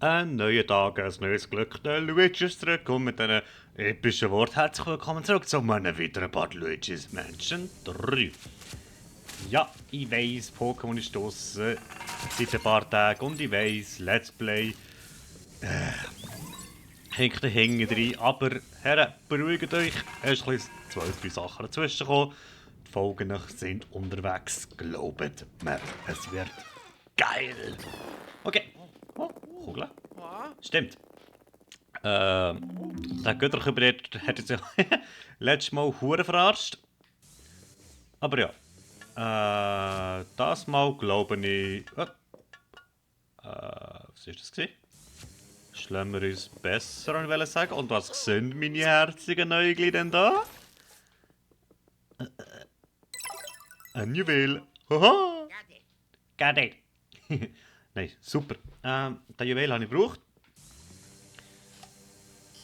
Ein neuer Tag, ein neues Glück. Der Luigi ist zurück und mit diesen epischen Worten herzlich willkommen zurück zu einem weiteren Part Luigi's Mansion 3. Ja, ich weiss, Pokémon ist draussen seit ein paar Tagen und ich weiss, Let's Play hängt hinten drin. Aber, Herren, beruhigt euch, es ist ein bisschen 2-3 Sachen dazwischen gekommen. Die Folgen sind unterwegs, glaubt mir, es wird geil. Okay. Oh, Kugel. Stimmt. Der Götterküber hat jetzt ja letztes Mal Huren verarscht. Aber ja. Das Mal glaube ich. Was war das gewesen? Schlagen wir uns besser an, will ich sagen. Und was sind meine herzigen Näugel denn da? Ein Juwel. Haha! Got it. Nein, super. Den Juwel habe ich gebraucht.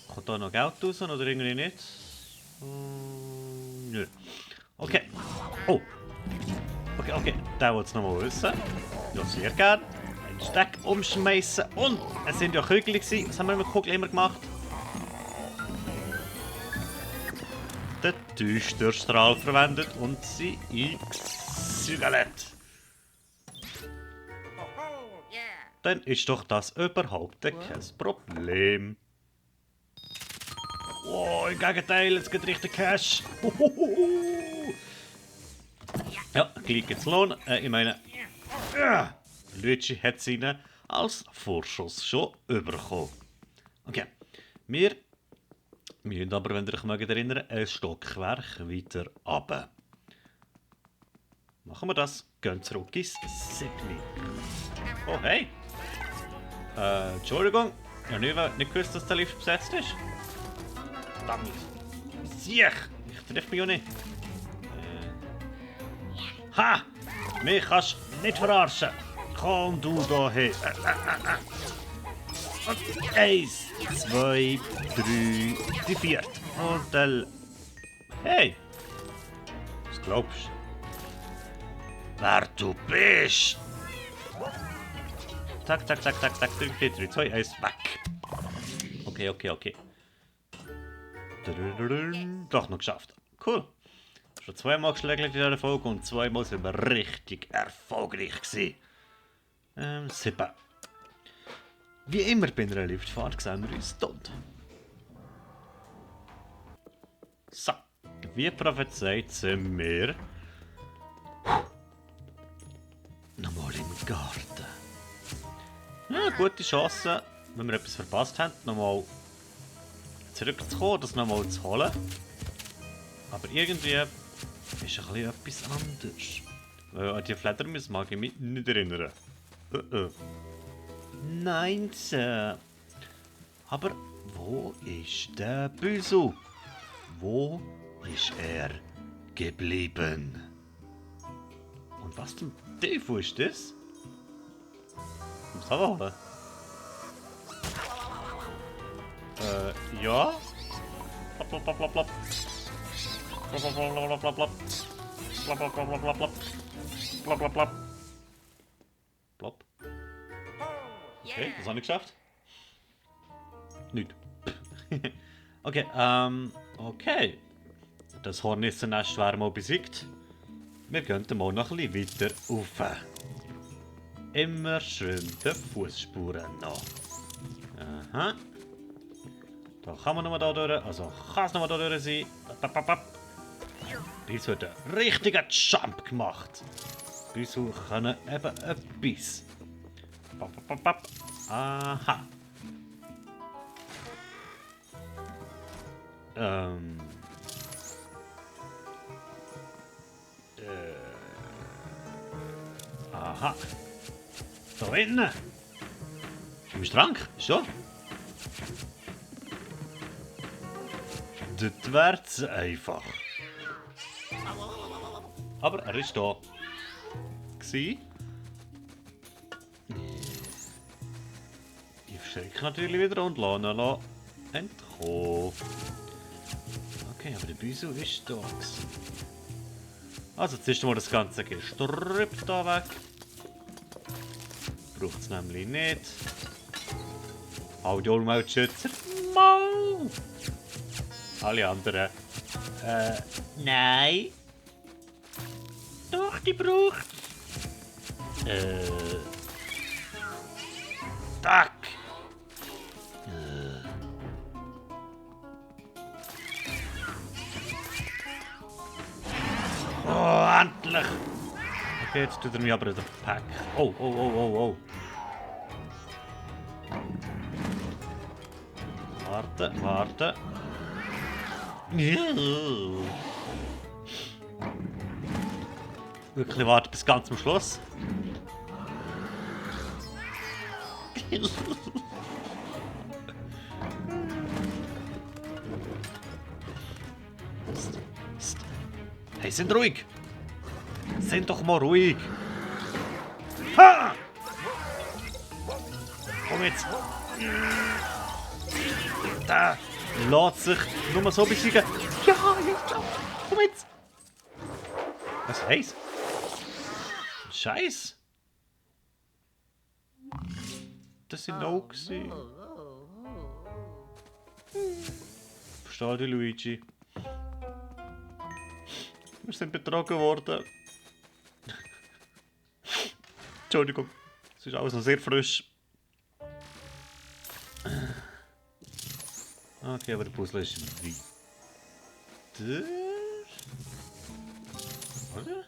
Kommt da noch Geld raus oder irgendwie nicht? Nö. Okay. Oh. Okay. Der will es nochmal wissen. Ja, sehr gerne. Einen Steck umschmeißen. Und es sind ja Kügel gewesen. Was haben wir mit Kugeln immer gemacht? Den Düsterstrahl verwendet und sie eingesügelt. Dann ist doch das überhaupt kein Problem. Oh, im Gegenteil, es geht richtig Cash. Ja, gleich geht's Lohn. Ich meine, Luigi hat seinen als Vorschuss schon bekommen. Okay, wir müssen aber, wenn ihr euch mögt erinnern, ein Stockwerk weiter runter. Machen wir das. Gehen zurück ins Sydney. Oh, hey. Entschuldigung. Ich habe nicht gewusst, dass der Lift besetzt ist. Verdammt. Siech! Ich treffe mich auch nicht. Ha! Mich kannst du nicht verarschen. Komm du da hin. Und 1, 2, 3, die 4. Und dann... Hey! Was glaubst du? Wer du bist? Zack, 3, 2, 1, weg. Okay. Doch noch geschafft. Cool. Schon zweimal geschlägt in dieser Folge und zweimal sind wir richtig erfolgreich gewesen. 7. Wie immer bei einer Liftfahrt sehen wir uns dort. So, wie prophezeit sind wir nochmal im Garten. Ja, gute Chance, wenn wir etwas verpasst haben, nochmal zurückzukommen, das nochmal zu holen. Aber irgendwie ist ein bisschen etwas anders. An die Fledermaus mag ich mich nicht erinnern. Nein, Sir. Aber wo ist der Büsel? Wo ist er geblieben? Und was zum Teufel ist das? Was haben wir? Ja? Plop. Plop. Okay, das habe ich geschafft. Nicht. Okay, okay. Das Hornissennest wäre mal besiegt. Wir gehen mal noch ein bisschen weiter rauf. Immer schön die Fußspuren noch. Aha. Da kann man nochmal da durch, also kann es nochmal da durch sein. Bis wird ein richtiger Jump gemacht. Bis wir können eben etwas. Aha. Aha. Da hinten. Im Schrank, schon. Das wär's einfach. Aber er ist da. Ich verschrecke natürlich wieder und lasse ihn entkommen. Okay, aber der Büsel ist da. Also zuerst mal das ganze Gestrüpp da weg. Braucht es nämlich nicht. Alle Umweltschützer. Mau! Alle anderen. Nein. Doch, die braucht. Tack. Oh, endlich. Okay, jetzt tut er mich aber in den Pack. Oh, oh, oh, oh, oh. Warte, warte. Wirklich warten bis ganz zum Schluss. Hey, sind ruhig! Sind doch mal ruhig! Ha! Komm jetzt! Da! Lässt sich nur so besiegen! Ja, jetzt! Komm jetzt! Was heisst? Scheiß! Das sind auch gewesen. Versteh dich, Luigi. Wir sind betrogen worden. Entschuldigung, es ist alles noch sehr frisch. Okay, aber der Puzzle ist weiter. Oder?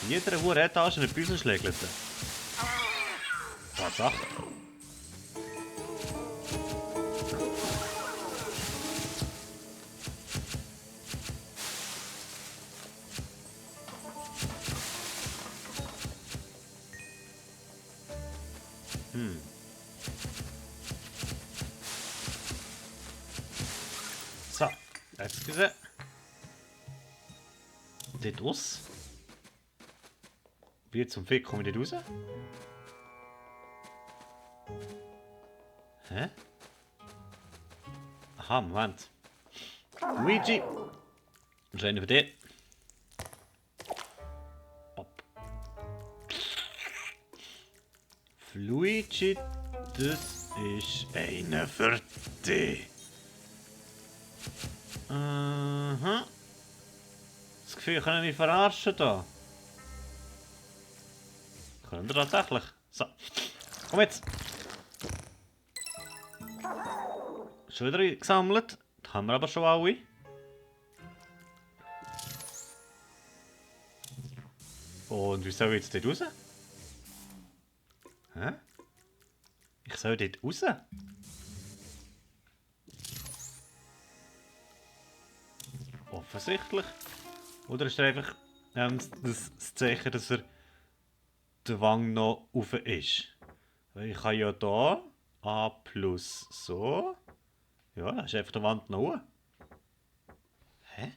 Jeder hohe Etage eine Puzzle schlägt. Tatsache. So, jetzt gesehen. Dort aus. Wie zum Fick komme ich dort raus? Hä? Aha, Moment. Luigi! Wahrscheinlich für dich. Pop. Luigi, das ist einer für dich. Aha. Das Gefühl, ich kann mich verarschen da. Können wir tatsächlich. So. Komm jetzt. Schon wieder gesammelt. Das haben wir aber schon alle. Und wie soll ich jetzt dort raus? Hä? Ich soll dort raus? Offensichtlich. Oder ist er einfach das Zeichen, dass er der Wang noch rauf ist? Weil ich kann ja da A plus so. Ja, da ist einfach der Wand noch hoch. Hä?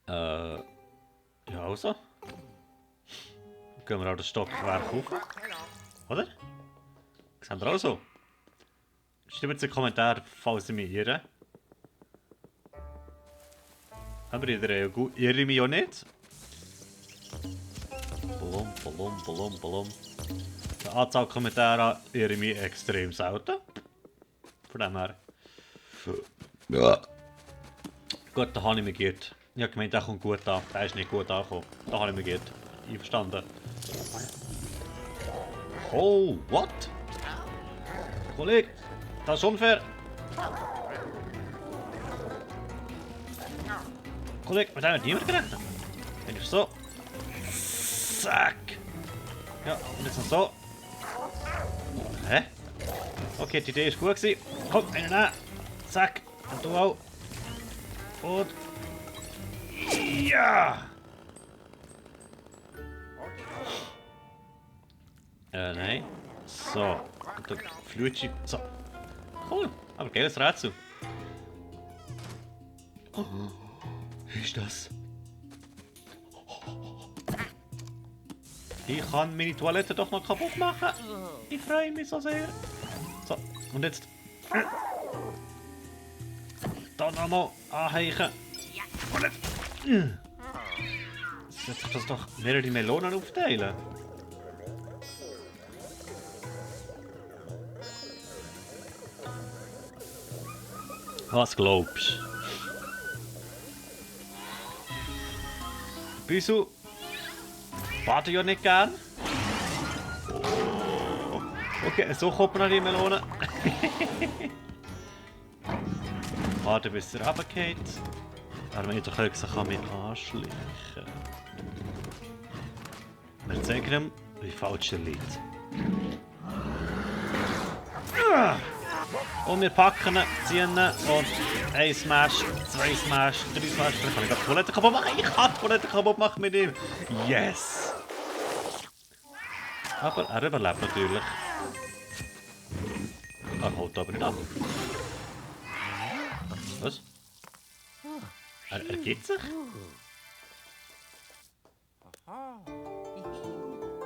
Ja, also. Gehen wir auch das Stockwerk hoch. Oder? Das haben wir auch so. Schreibt in den Kommentaren, falls ihr mich irre. Aber ihr irre mich auch nicht. Blum, blum, blum, blum. Die Anzahl Kommentare irre ich mich extrem selten. Von dem her. Ja. Gut, da habe ich mich geirrt. Ich habe gemeint, der kommt gut an. Der ist nicht gut angekommen. Da habe ich mich geirrt. Einverstanden. Oh, what? Kollege, das ist unfair. Kollege, mit dem hat niemand gerechnet. Wenn ich so. Zack. Ja, und jetzt noch so. Hä? Okay, die Idee ist gut gewesen. Komm, einen nehmen. Zack. Und du auch. Und. Ja! Nein. So. Und der Flutschi. So. Cool. Aber geiles Rätsel. Oh. Wie ist das? Ich kann meine Toilette doch noch kaputt machen. Ich freue mich so sehr. So, und jetzt. Da nochmal anheichen. Und jetzt. Sollte ich das doch mehrere Melonen aufteilen? Was glaubst du? Wieso? Warte ja nicht gern. Oh. Okay, so kommt man an die Melone. Warte, bis er runtergeht. Aber wenn ich doch gesagt kann mich anschleichen. Wir zeigen ihm, wie falsch er liegt. Und wir packen ihn, ziehen ihn und 1 Smash, 2 Smash, 3 Smash. Dann kann ich die Toilette kaputt machen. Ich kann die Toilette kaputt machen mit ihm. Yes! Aber er überlebt natürlich. Er haut aber nicht ab. Was? Er gibt sich?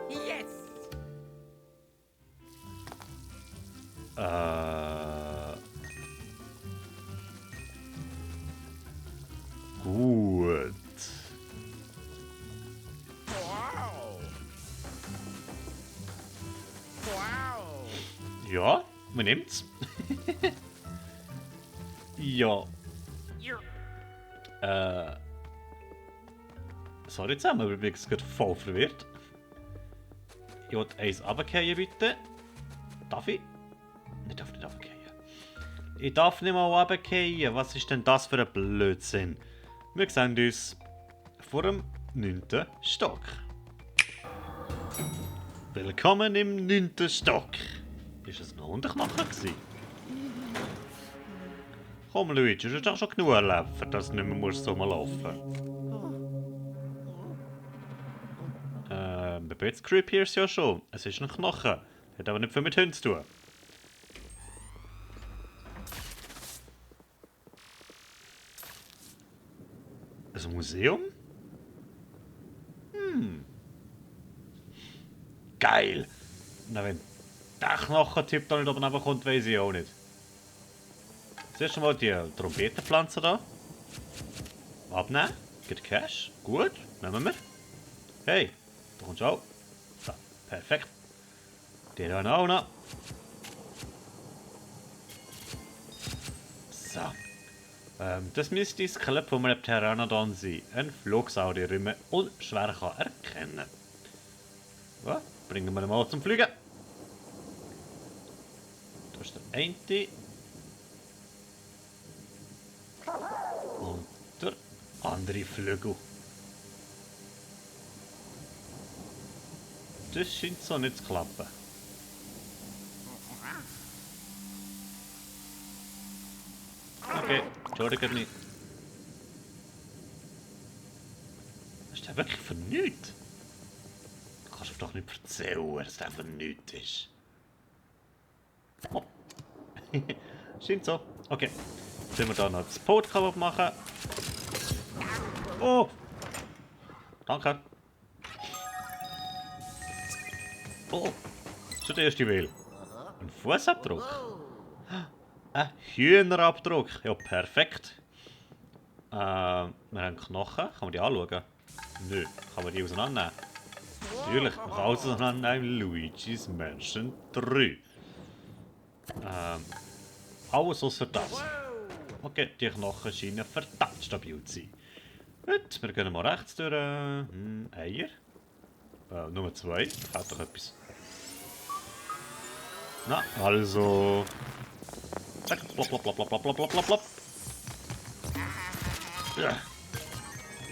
Yes! Gut. Wow! Wow! Ja, man nimmt's. Ja. Sorry zusammen, aber ich bin jetzt gerade voll verwirrt. Ich wollte eins runterfallen, bitte. Darf ich? Ich darf nicht runterfallen. Ich darf nicht mal runterfallen. Was ist denn das für ein Blödsinn? Wir sehen uns vor dem 9. Stock. Willkommen im 9. Stock. Ist es noch Hundenknochen gewesen? Komm Luigi, du hast doch schon genug erlebt, für das du nicht mehr so mal laufen. Ein bisschen creepy ist es ja schon. Es ist ein Knochen. Hat aber nicht viel mit Hunden zu tun. Ein Museum? Geil! Na, wenn der Knochentyp da nicht oben runterkommt, weiss ich auch nicht. Zuerst einmal die Trompetenpflanze da. Abnehmen. Geht Cash. Gut, nehmen wir. Hey, da kommst du auch. So, perfekt. Die da auch noch. So. Das müsste das Skelett von einem Pteranodon sein. Ein Flugsaurier, den man unschwer erkennen kann. So, bringen wir ihn mal zum Fliegen. Da ist der eine. Und der andere Flügel. Das scheint so nicht zu klappen. Okay, entschuldigt mich. Ist der wirklich für nichts? Du kannst mir doch nicht erzählen, dass der für nichts ist. Oh. Scheint so. Okay. Jetzt wir da noch das Boot kaputt machen. Oh! Danke. Oh! Schon der erste Wähl. Ein Fußabdruck. Ein Hühnerabdruck. Ja, perfekt. Wir haben Knochen. Kann man die anschauen? Nö. Kann man die auseinandernehmen? Natürlich. Man kann alles auseinandernehmen. Luigi's Mansion 3. Alles außer das. Okay, die Knochen scheinen verdammt stabil zu sein. Gut, wir gehen mal rechts durch. Eier. Nummer 2. Fehlt doch etwas. Na, also. Zack, plopp, plopp, plopp, plopp, plopp, plopp, plopp, plopp.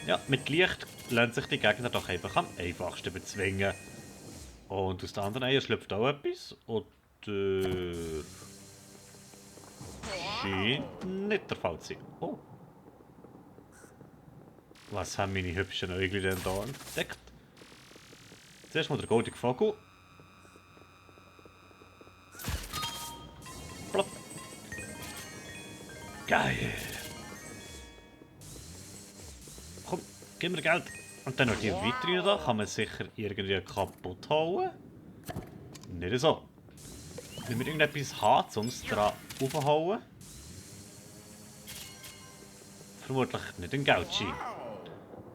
Ja, mit Licht lernt sich die Gegner doch einfach am einfachsten bezwingen. Und aus den anderen Eiern schlüpft auch etwas. Und scheint nicht der Fall zu sein. Oh. Was haben meine hübschen Äugel denn da entdeckt? Zuerst mal der goldige Vogel. Plopp. Geil. Komm, gib mir Geld. Und dann noch die Vitrine da. Kann man sicher irgendwie kaputt hauen? Nicht so. Wenn wir irgendetwas haben, sonst dran aufhauen. Vermutlich nicht ein Geldschein.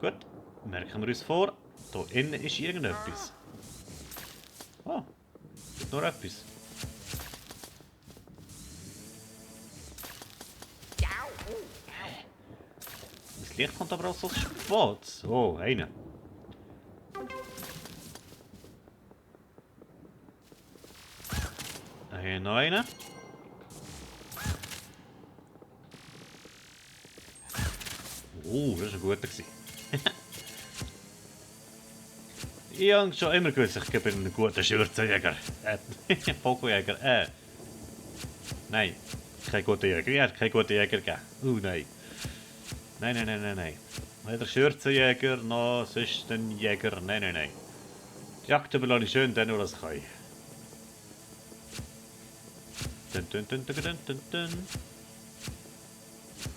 Gut, merken wir uns vor, hier innen ist irgendetwas. Oh, nur etwas. Das Licht kommt aber auch so spät. Oh, einer. Hier noch einer. Oh, das war ein guter. Ich habe schon immer gewusst, ich bin ein guter Schürzenjäger. Vogeljäger. Nein, kein guter Jäger. Ja, kein guter Jäger gegeben. Nein. Nein. Weder Schürzenjäger noch sonst ein Jäger. Nein. Die Jagd überlasse ich schön, dann nur das kann ich. Dun.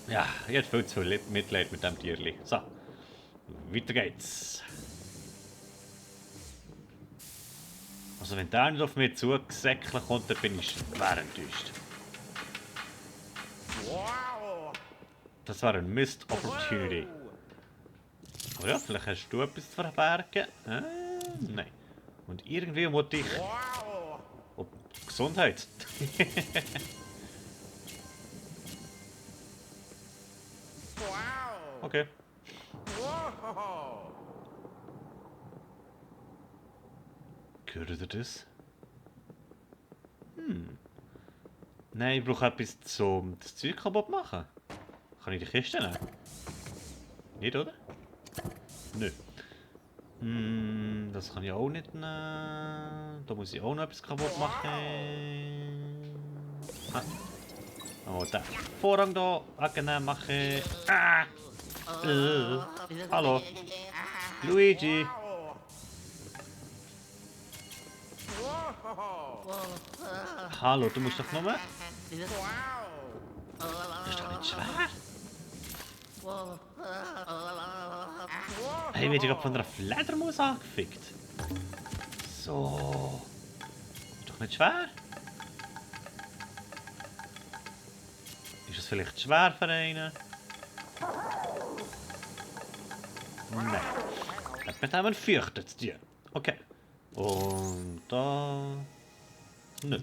Ja, jetzt viel zu viel Mitleid mit dem Tierli. So, weiter geht's. Also wenn der nicht auf mich zugesäckelt kommt, dann bin ich schwer enttäuscht. Wow. Das war ein Missed Opportunity. Oh ja, vielleicht hast du etwas zu verbergen. Nein. Und irgendwie muss ich... Wow. Oh, Gesundheit. Wow. Okay. Wow. Hört ihr das? Nein, ich brauche etwas zum das Zeug kaputt machen. Kann ich die Kiste nehmen? Nicht, oder? Nö. Das kann ich auch nicht nehmen. Da muss ich auch noch etwas kaputt machen. Oh, den Vorhang da wegnehmen machen. Ah! Hallo. Luigi. Hallo, du musst doch nur... Das ist doch nicht schwer. Hey, wird ich gerade von einer Fledermaus angefickt? So. Ist doch nicht schwer. Ist es vielleicht schwer für einen? Nein. Hat mit einem Fürchten zu tun. Okay. Und da... Nö.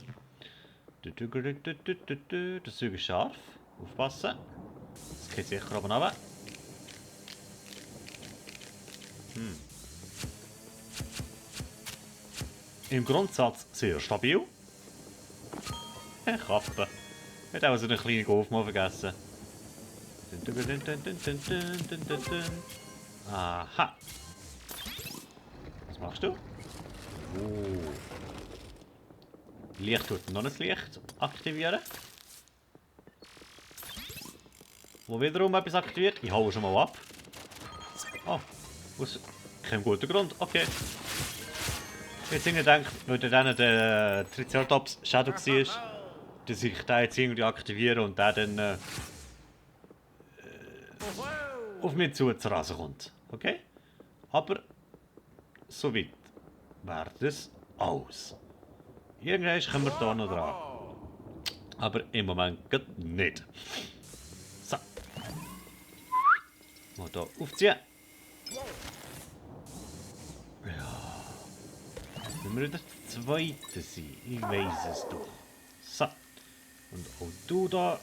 Das Zeug ist scharf. Aufpassen. Das geht sicher oben runter. Im Grundsatz sehr stabil. Kappe. Hat auch so eine kleine Golf mal vergessen. Aha. Was machst du? Oh. Licht tut noch ein Licht aktivieren. Wo wiederum etwas aktiviert. Ich hau schon mal ab. Oh, aus keinem guten Grund. Okay. Jetzt habe ich gedacht, weil der Triceratops Shadow war, dass ich den jetzt irgendwie aktiviere und der dann auf mich zu rasen kommt. Okay? Aber soweit wäre das alles. Irgendwann kommen wir hier noch dran. Aber im Moment geht nicht. So. Mal hier aufziehen. Ja. Wenn wir der Zweite sind, ich weiss es doch. So. Und auch du da.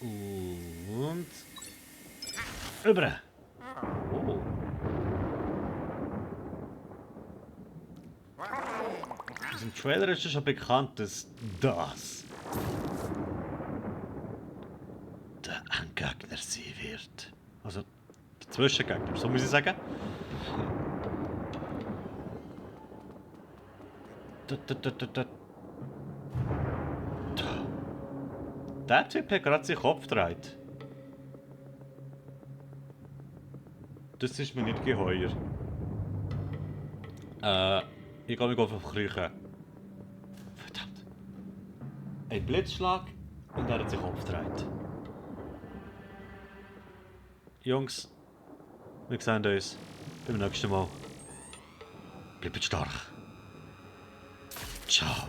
Und. Über. Oh. Aus dem Trailer ist schon bekannt, dass das der Endgegner sein wird. Also der Zwischengegner, so muss ich sagen. Der Typ hat gerade seinen Kopf gedreht. Das ist mir nicht geheuer. Ich gehe mich auf den Krüchen. Verdammt. Ein Blitzschlag und er hat sich Kopf gedreht. Jungs, wir sehen uns beim nächsten Mal. Bleibt stark. Ciao.